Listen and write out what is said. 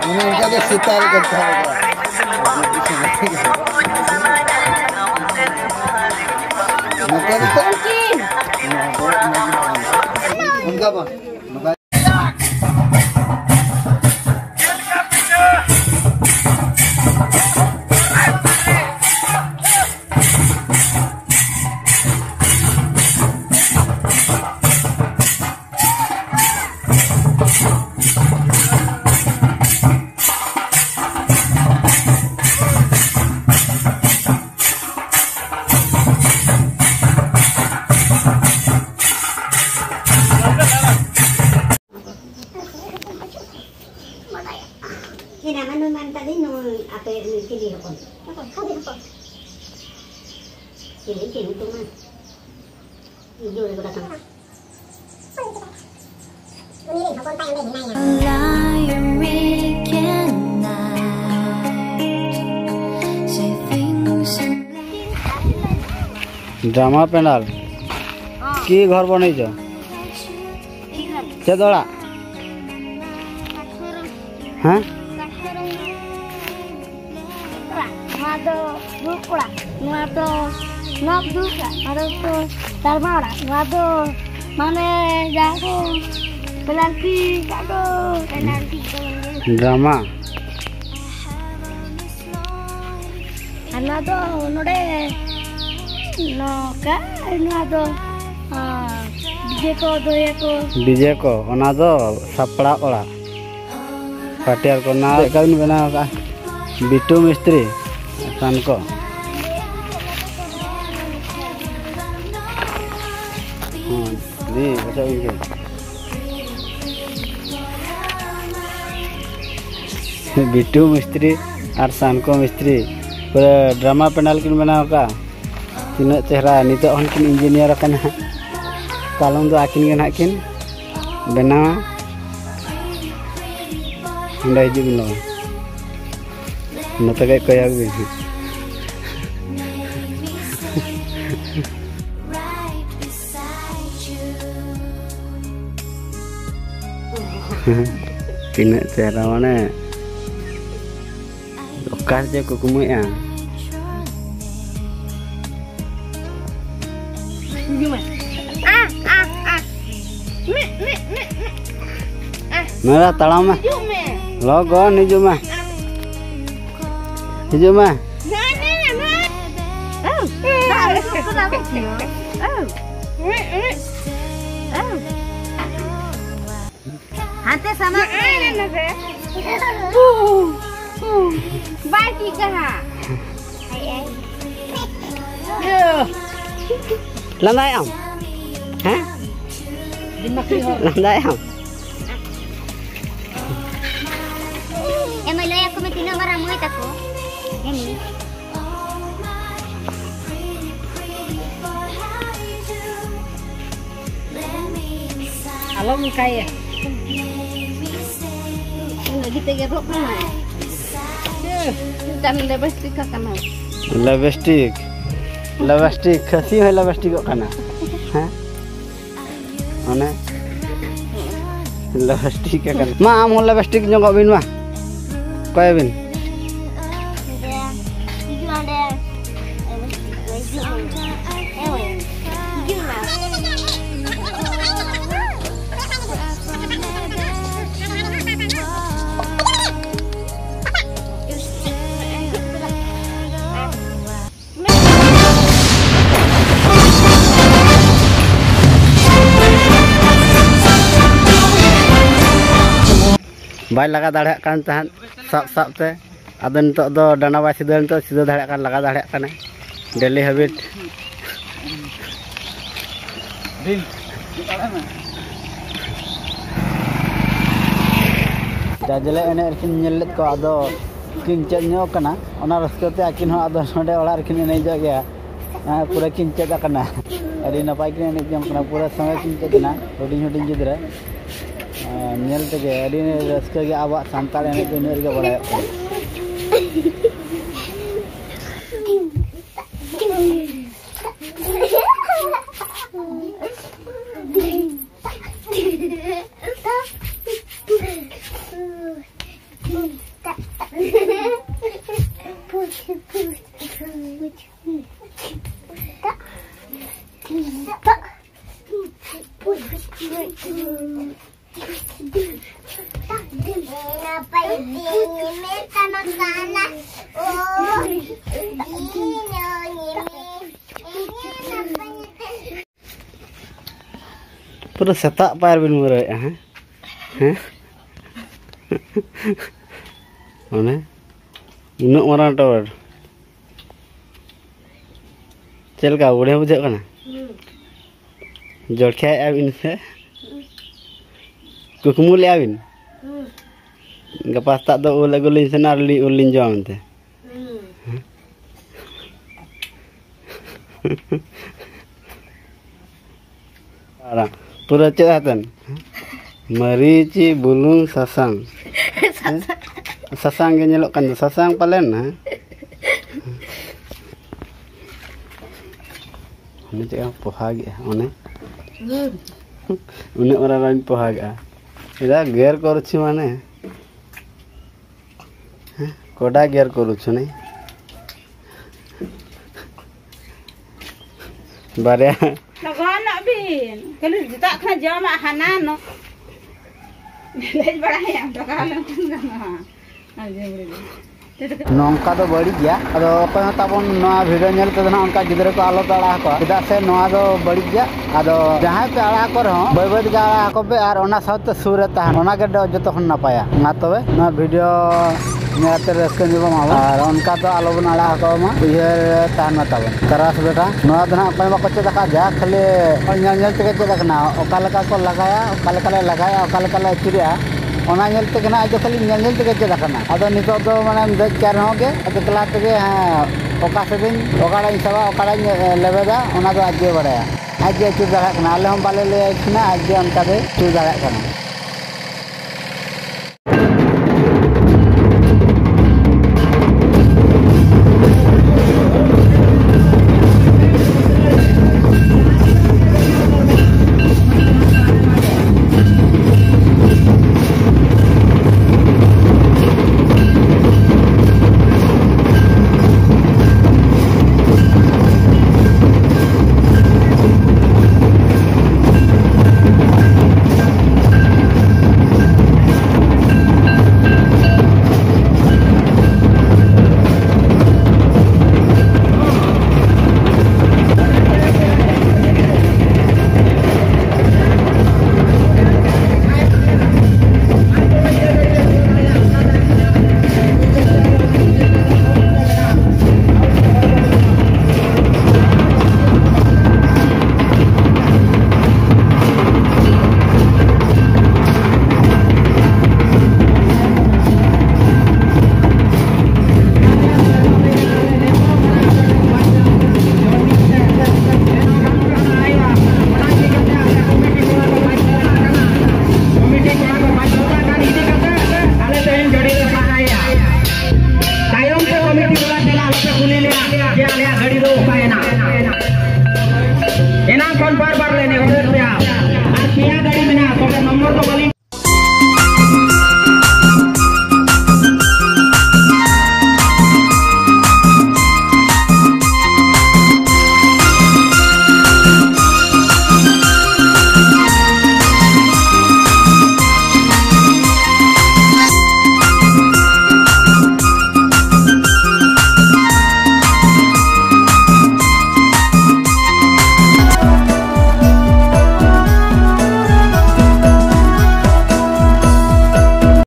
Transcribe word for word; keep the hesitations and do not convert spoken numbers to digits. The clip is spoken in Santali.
ᱩᱱᱤ ᱚᱱᱠᱟ ᱜᱮ ᱥᱮᱛᱟ ᱞᱮᱠᱟ ᱛᱟᱦᱮᱸ ᱠᱟᱱᱟ᱾ ᱱᱚᱛᱮ ᱱᱤᱛᱚᱜ ᱚᱱᱠᱟ ᱵᱟᱝ᱾ ᱮᱱᱟ ᱢᱟ ᱱᱩᱭ ᱢᱟ ᱢᱮᱛᱟᱫᱤᱧ, ᱱᱩᱭ ᱟᱯᱮ ᱱᱩᱭ ᱪᱤᱞᱤ ᱦᱚᱯᱚᱱ? ᱦᱚᱯᱚᱱ, ᱦᱚᱯᱚᱱ᱾ ᱪᱤᱞᱤ, ᱪᱤᱞᱤ ᱧᱩᱛᱩᱢ ᱢᱟ? ᱡᱳᱨ ᱜᱚᱫ ᱟᱠᱟᱱᱟ᱾ ᱩᱱᱤ ᱨᱮᱱ ᱦᱚᱯᱚᱱ ᱛᱟᱭ ᱚᱸᱰᱮ ᱢᱮᱱᱟᱭᱟ᱾ ᱰᱨᱟᱢᱟ ᱯᱮᱱᱰᱟᱞ᱾ ᱦᱚᱸ᱾ ᱠᱤ ᱜᱷᱚᱨ ᱵᱚᱱᱟᱭᱪᱚ? ᱪᱮᱫ ᱚᱲᱟᱜ? ᱦᱮᱸ? ᱱᱚᱣᱟ ᱫᱚ ᱫᱩᱲᱩᱵ ᱠᱚᱲᱟ, ᱱᱚᱣᱟ ᱫᱚ ᱱᱚᱣᱟ ᱫᱩᱲᱩᱵ ᱠᱚᱲᱟ, ᱱᱚᱣᱟ ᱫᱚ ᱛᱟᱞᱢᱟ ᱚᱲᱟᱜ, ᱱᱚᱣᱟ ᱫᱚ ᱢᱟᱱᱮ ᱡᱟᱦᱟᱸ ᱠᱚ ᱯᱮᱱᱟᱞᱴᱤ ᱠᱟᱜ ᱫᱚ, ᱯᱮᱱᱟᱞᱴᱤ ᱠᱚ ᱢᱮᱱᱟ᱾ ᱰᱨᱟᱢᱟ᱾ ᱟᱨ ᱱᱚᱣᱟ ᱫᱚ ᱱᱚᱰᱮ ᱱᱚᱝᱠᱟ, ᱱᱚᱣᱟ ᱫᱚ, ᱟᱨ ᱰᱤᱡᱮ ᱠᱚ ᱫᱚᱦᱚᱭᱟᱠᱚ᱾ ᱰᱤᱡᱮ ᱠᱚ, ᱚᱱᱟ ᱫᱚ ᱥᱟᱯᱲᱟᱣ ᱚᱲᱟᱜ᱾ ᱯᱟᱴᱤᱭᱟᱨ ᱠᱚ, ᱚᱱᱟ ᱪᱮᱫ ᱞᱮᱠᱟ ᱵᱤᱱ ᱵᱮᱱᱟᱣ ᱟᱠᱟᱫᱼᱟ? ᱵᱤᱴᱩ ᱢᱤᱥᱛᱨᱤ ᱮᱠᱷᱟᱱ ᱠᱚ᱾ ᱦᱮᱸ, ᱫᱤ, ᱵᱟᱪᱷᱟᱣ ᱤᱧ ᱠᱟᱱᱟ᱾ ᱵᱤᱴᱩ ᱢᱤᱥᱛᱨᱤ ᱟᱨ ᱥᱟᱱᱠᱚ ᱢᱤᱥᱛᱨᱤ ᱯᱩᱨᱟᱹ ᱰᱨᱟᱢᱟ ᱯᱮᱱᱟᱞ ᱠᱤᱱ ᱵᱮᱱᱟᱣ ᱟᱠᱟᱫᱼᱟ᱾ ᱛᱤᱱᱟᱹᱜ ᱪᱮᱦᱨᱟ, ᱱᱤᱛᱚᱜ ᱦᱚᱸ ᱠᱤᱱ ᱤᱧᱡᱤᱱᱤᱭᱟᱨ ᱟᱠᱟᱱᱟ᱾ ᱠᱟᱞᱚᱢ ᱫᱚ ᱟᱹᱠᱤᱱ ᱜᱮ ᱱᱟᱦᱟᱜ ᱠᱤᱱ ᱵᱮᱱᱟᱣᱟ᱾ ᱚᱸᱰᱮ ᱦᱤᱡᱩᱜ ᱵᱤᱱ ᱞᱚᱜᱚᱱ᱾ ᱱᱚᱛᱮ ᱠᱷᱚᱡ ᱠᱚᱭᱚᱜ ᱵᱤᱱ᱾ ᱛᱤᱱᱟᱹᱜ ᱪᱮᱦᱨᱟ, ᱢᱟᱱᱮ ᱚᱠᱟ ᱨᱮ ᱪᱚ ᱠᱩᱠᱢᱩᱭᱮᱫᱼᱟ᱾ ᱦᱤᱡᱩᱜ ᱢᱮ᱾ ᱟ, ᱟ, ᱟ᱾ ᱢᱮ, ᱢᱮ, ᱢᱮ, ᱢᱮ᱾ ᱟ᱾ ᱱᱚᱣᱟ ᱛᱟᱲᱟᱢ ᱢᱮ᱾ ᱦᱤᱡᱩᱜ ᱢᱮ᱾ ᱞᱚᱜᱚᱱ ᱦᱤᱡᱩᱜ ᱢᱮ᱾ ᱟ᱾ ᱦᱤᱡᱩᱜ ᱢᱮ᱾ ᱱᱚᱜᱼᱚᱭ ᱱᱮ, ᱱᱮ, ᱱᱮ᱾ ᱟᱹᱣ᱾ ᱫᱟᱜ ᱨᱮ ᱥᱩᱨ ᱠᱚᱫᱚ ᱟᱹᱜᱩ ᱠᱮᱭᱟ᱾ ᱟᱹᱣ᱾ ᱢᱮ, ᱢᱮ᱾ ᱟᱹᱣ᱾ ᱦᱟᱱᱛᱮ ᱥᱟᱢᱟᱝ ᱨᱮ᱾ ᱱᱚᱜᱼᱚᱭ ᱱᱮ, ᱱᱮ᱾ ᱵᱟᱭ ᱴᱷᱤᱠᱟ ᱦᱟᱸᱜ᱾ ᱞᱟᱸᱫᱟᱭ ᱟᱢ? ᱦᱮᱸ? ᱞᱟᱸᱫᱟᱭ ᱟᱢ? ᱮᱢᱟᱭ ᱞᱟᱹᱭ ᱟᱠᱚ ᱢᱮ ᱛᱤᱱᱟᱹᱜ ᱢᱟᱨᱟᱝ ᱢᱟᱹᱭ ᱛᱟᱠᱚ᱾ ᱮᱢ᱾ ᱟᱞᱚᱢ ᱚᱱᱠᱟᱭᱟ᱾ ᱞᱟᱹᱜᱤᱫ ᱛᱮ ᱜᱮᱫᱚᱜ ᱠᱟᱱᱟ᱾ ᱦᱮᱸ, ᱢᱤᱫᱴᱟᱝ ᱞᱮᱵᱮᱥᱴᱤᱠ ᱟᱠᱟᱱᱟ᱾ ᱞᱮᱵᱮᱥᱴᱤᱠ, ᱞᱮᱵᱮᱥᱴᱤᱠ, ᱠᱷᱟᱹᱥᱤ ᱦᱚᱸᱭ ᱞᱮᱵᱮᱥᱴᱤᱠᱚᱜ ᱠᱟᱱᱟ᱾ ᱦᱮᱸ, ᱚᱱᱮ ᱞᱮᱵᱮᱥᱴᱤᱠ ᱟᱠᱟᱱᱟ᱾ ᱢᱟ, ᱟᱢ ᱦᱚᱸ ᱞᱮᱵᱮᱥᱴᱤᱠ ᱧᱚᱜᱚᱜ ᱵᱤᱱ ᱢᱟ᱾ ᱚᱠᱚᱭ ᱵᱤᱱ? ᱦᱤᱡᱩᱜ ᱚᱸᱰᱮ᱾ ᱦᱤᱡᱩᱜ ᱢᱮ᱾ ᱵᱟᱭ ᱞᱟᱜᱟ ᱫᱟᱲᱮᱭᱟᱜ ᱠᱟᱱ ᱛᱟᱦᱮᱸᱫ ᱥᱟᱵ ᱥᱟᱵ ᱛᱮ᱾ ᱟᱫᱚ ᱱᱤᱛᱚᱜ ᱫᱚ ᱰᱟᱸᱰᱟ ᱵᱟᱭ ᱥᱤᱫᱷᱟᱹ, ᱱᱤᱛᱚᱜ ᱥᱤᱫᱷᱟᱹ ᱫᱟᱲᱮᱭᱟᱜ ᱠᱟᱱᱟ, ᱞᱟᱜᱟ ᱫᱟᱲᱮᱭᱟᱜ ᱠᱟᱱᱟᱭ᱾ Daily habit᱾ ᱡᱟᱡᱽᱞᱮ ᱮᱱᱮᱡ ᱨᱮᱠᱤᱱ ᱧᱮᱞ ᱞᱮᱫ ᱠᱚᱣᱟ, ᱟᱫᱚ ᱠᱤᱱ ᱪᱮᱫ ᱧᱚᱜ ᱠᱟᱱᱟ, ᱚᱱᱟ ᱨᱟᱹᱥᱠᱟᱹ ᱛᱮ ᱟᱹᱠᱤᱱ ᱦᱚᱸ ᱟᱫᱚ ᱱᱚᱰᱮ ᱚᱲᱟᱜ ᱨᱮᱠᱤᱱ ᱮᱱᱮᱡᱚᱜ ᱜᱮᱭᱟ᱾ ᱦᱮᱸ, ᱯᱩᱨᱟᱹ ᱠᱤᱱ ᱪᱮᱫ ᱟᱠᱟᱱᱟ, ᱟᱹᱰᱤ ᱱᱟᱯᱟᱭ ᱠᱤᱱ ᱮᱱᱮᱡ ᱡᱚᱝ ᱠᱟᱱᱟ, ᱯᱩᱨᱟᱹ ᱥᱚᱸᱜᱮ ᱠᱤᱱ ᱪᱮᱫ ᱮᱱᱟ, ᱦᱩᱰᱤᱧ ᱦᱩᱰᱤᱧ ᱜᱤᱫᱽᱨᱟᱹ᱾ ᱟᱨ ᱧᱮᱞ ᱛᱮᱜᱮ ᱟᱹᱰᱤ ᱨᱟᱹᱥᱠᱟᱹ ᱜᱮ, ᱟᱵᱚᱣᱟᱜ ᱥᱟᱱᱛᱟᱲ ᱮᱱᱮᱡ ᱫᱚ ᱤᱱᱟᱹᱜ ᱨᱮᱜᱮ ᱵᱟᱲᱟᱭᱚᱜ ᱠᱟᱱᱟ᱾ ᱯᱩᱨᱟᱹ ᱥᱮᱛᱟᱜ ᱯᱟᱭᱟᱨ ᱵᱤᱱ ᱢᱟᱹᱨᱟᱹᱭᱮᱫᱼᱟ, ᱦᱮᱸ? ᱦᱮᱸ? ᱚᱱᱮ ᱩᱱᱟᱹᱜ ᱢᱟᱨᱟᱝ ᱴᱟᱣᱟᱨ᱾ ᱪᱮᱫ ᱞᱮᱠᱟ ᱵᱩᱲᱦᱤ ᱵᱩᱡᱷᱟᱹᱜ ᱠᱟᱱᱟ? ᱡᱚᱲᱠᱷᱟᱭᱮᱫᱼᱟ ᱵᱤᱱ ᱥᱮ? ᱠᱩᱠᱢᱩ ᱞᱮᱫᱼᱟ ᱵᱤᱱ? ᱜᱟᱯᱟ ᱥᱮᱛᱟᱜ ᱫᱚ ᱩᱞ ᱟᱹᱜᱩ ᱞᱤᱧ ᱥᱮᱱᱚᱜᱼᱟ ᱟᱨ ᱞᱤᱧ ᱩᱞ ᱞᱤᱧ ᱡᱚᱢᱟ ᱢᱮᱱᱛᱮ᱾ ᱟᱨ ᱯᱩᱨᱟᱹ ᱪᱮᱫ ᱟᱛᱮᱱ? ᱢᱟᱹᱨᱤᱪ, ᱵᱩᱞᱩᱝ, ᱥᱟᱥᱟᱝ᱾ ᱥᱟᱥᱟᱝ ᱜᱮ ᱧᱮᱞᱚᱜ ᱠᱟᱱ ᱫᱚ, ᱥᱟᱥᱟᱝ ᱯᱟᱞᱮᱱ, ᱦᱮᱸ? ᱚᱱᱮ ᱪᱮᱫ ᱮᱢ ᱯᱚᱦᱟ ᱠᱮᱜᱼᱟ, ᱚᱱᱮ? ᱩᱱᱟᱹᱜ ᱢᱟᱨᱟᱝ ᱨᱟᱱ ᱯᱚᱦᱟ ᱠᱮᱜᱼᱟ᱾ ᱮᱫᱟ ᱜᱮᱨ ᱠᱚᱨᱪᱷᱤ ᱢᱟᱱᱮ? ᱦᱮᱸ? ᱠᱚᱰᱟ ᱜᱮᱨ ᱠᱚᱨᱪᱷᱩ ᱱᱮ? ᱵᱟᱨᱭᱟ᱾ ᱞᱚᱜᱚᱱᱚᱜ ᱵᱤᱱ᱾ ᱠᱷᱟᱹᱞᱤ ᱥᱮᱛᱟᱜ ᱠᱷᱚᱱᱟᱜ ᱡᱚᱢᱟᱜ ᱦᱟᱱᱟ ᱱᱚ-, ᱞᱮᱡ ᱵᱟᱲᱟᱭᱟᱢ, ᱰᱚᱜᱟ ᱞᱮᱱᱠᱷᱟᱱ ᱜᱟᱱᱚᱜᱼᱟ᱾ ᱟᱨ ᱡᱚᱢ ᱨᱮ᱾ ᱱᱚᱝᱠᱟ ᱫᱚ ᱵᱟᱹᱲᱤᱡ ᱜᱮᱭᱟ᱾ ᱟᱫᱚ ᱚᱠᱚᱭ ᱦᱚᱸ ᱛᱟᱵᱚᱱ ᱱᱚᱣᱟ ᱵᱷᱤᱰᱤᱭᱳ ᱧᱮᱞ ᱛᱮᱫᱚ ᱱᱟᱦᱟᱜ ᱚᱱᱠᱟ ᱜᱤᱫᱽᱨᱟᱹ ᱠᱚ ᱟᱞᱚ ᱯᱮ ᱟᱲᱟᱜ ᱟᱠᱚᱣᱟ, ᱪᱮᱫᱟᱜ ᱥᱮ ᱱᱚᱣᱟ ᱫᱚ ᱵᱟᱹᱲᱤᱡ ᱜᱮᱭᱟ᱾ ᱟᱫᱚ ᱡᱟᱦᱟᱸᱭ ᱯᱮ ᱟᱲᱟᱜ ᱟᱠᱚ ᱨᱮᱦᱚᱸ ᱵᱟᱹᱭ ᱵᱟᱹᱭ ᱛᱮᱜᱮ ᱟᱲᱟᱜ ᱟᱠᱚ ᱯᱮ ᱟᱨ ᱚᱱᱟ ᱥᱟᱶᱛᱮ ᱥᱩᱨ ᱨᱮ ᱛᱟᱦᱮᱱ, ᱚᱱᱟ ᱜᱮ ᱫᱚ ᱡᱚᱛᱚ ᱠᱷᱚᱱ ᱱᱟᱯᱟᱭᱟ᱾ ᱢᱟ ᱛᱚᱵᱮ ᱱᱚᱣᱟ ᱵᱷᱤᱰᱤᱭᱳ ᱱᱤᱭᱟᱹᱛᱮ ᱨᱟᱹᱥᱠᱟᱹ ᱧᱚᱜᱚᱜ ᱢᱟ ᱵᱚᱱ᱾ ᱟᱨ ᱚᱱᱠᱟ ᱫᱚ ᱟᱞᱚᱵᱚᱱ ᱟᱲᱟᱜ ᱦᱚᱴᱚ ᱢᱟ, ᱩᱭᱦᱟᱹᱨ ᱛᱟᱦᱮᱱ ᱢᱟ ᱛᱟᱵᱚᱱ᱾ ᱛᱟᱨᱟᱥ ᱵᱮᱴᱟ, ᱱᱚᱣᱟ ᱫᱚ ᱱᱟᱦᱟᱜ ᱚᱠᱚᱭ ᱵᱟᱠᱚ ᱪᱮᱫ ᱟᱠᱟᱫ ᱡᱟ, ᱠᱷᱟᱹᱞᱤ ᱧᱮᱞ ᱧᱮᱞ ᱛᱮᱜᱮ ᱪᱮᱫ ᱟᱠᱟᱱᱟ᱾ ᱚᱠᱟ ᱞᱮᱠᱟ ᱠᱚ ᱞᱟᱜᱟᱭᱟ, ᱚᱠᱟ ᱞᱮᱠᱟ ᱞᱮ ᱞᱟᱜᱟᱭᱟ, ᱚᱠᱟ ᱞᱮᱠᱟ ᱞᱮ ᱟᱹᱪᱩᱨᱮᱜᱼᱟ, ᱚᱱᱟ ᱧᱮᱞ ᱛᱮᱜᱮ ᱱᱟᱦᱟᱜ ᱟᱡ ᱫᱚ ᱠᱷᱟᱹᱞᱤ ᱧᱮᱞ ᱧᱮᱞ ᱛᱮᱜᱮ ᱪᱮᱫ ᱟᱠᱟᱱᱟ᱾ ᱟᱫᱚ ᱱᱤᱛᱚᱜ ᱫᱚ ᱢᱟᱱᱮᱢ ᱫᱮᱡ ᱠᱟᱭ ᱨᱮᱦᱚᱸ ᱜᱮ ᱟᱡ ᱮᱠᱞᱟ ᱛᱮᱜᱮ, ᱦᱮᱸ, ᱚᱠᱟ ᱥᱮᱫ ᱤᱧ, ᱚᱠᱟᱴᱟᱜ ᱤᱧ ᱥᱟᱵᱟ, ᱚᱠᱟᱴᱟᱜ ᱤᱧ, ᱮ, ᱞᱮᱵᱮᱫᱟ, ᱚᱱᱟ ᱫᱚ ᱟᱡ ᱜᱮ ᱵᱟᱲᱟᱭᱟ᱾ ᱟᱡ ᱜᱮ ᱟᱹᱪᱩᱨ ᱫᱟᱲᱮᱭᱟᱜ ᱠᱟᱱᱟ, ᱟᱞᱮ ᱦᱚᱸ ᱵᱟᱞᱮ ᱞᱟᱹᱭᱟᱭ ᱠᱟᱱᱟ, ᱟᱡ ᱜᱮ ᱚᱱᱠᱟ ᱫᱚᱭ ᱟᱹᱪᱩᱨ ᱫᱟᱲᱮᱭᱟᱜ ᱠᱟᱱᱟ᱾ ᱛᱟᱭᱚᱢ ᱛᱮ ᱠᱚᱢᱤᱴᱤ ᱵᱟᱞᱟ ᱪᱟᱞᱟᱜ ᱟᱞᱚᱯᱮ ᱠᱩᱞᱤ ᱞᱮᱭᱟ ᱡᱮ ᱟᱞᱮᱭᱟᱜ ᱜᱟᱹᱰᱤ ᱫᱚ ᱚᱠᱟᱭᱮᱱᱟ᱾ ᱮᱱᱟᱝ ᱠᱷᱚᱱ ᱵᱟᱨ ᱵᱟᱨ ᱞᱮ ᱱᱮᱦᱚᱨ ᱯᱮᱭᱟ, ᱟᱨ ᱯᱮᱭᱟ ᱜᱟᱹᱰᱤ ᱢᱮᱱᱟᱜᱼᱟ, ᱛᱚᱵᱮ ᱱᱚᱢᱵᱚᱨ ᱫᱚ ᱵᱟᱹᱞᱤᱧ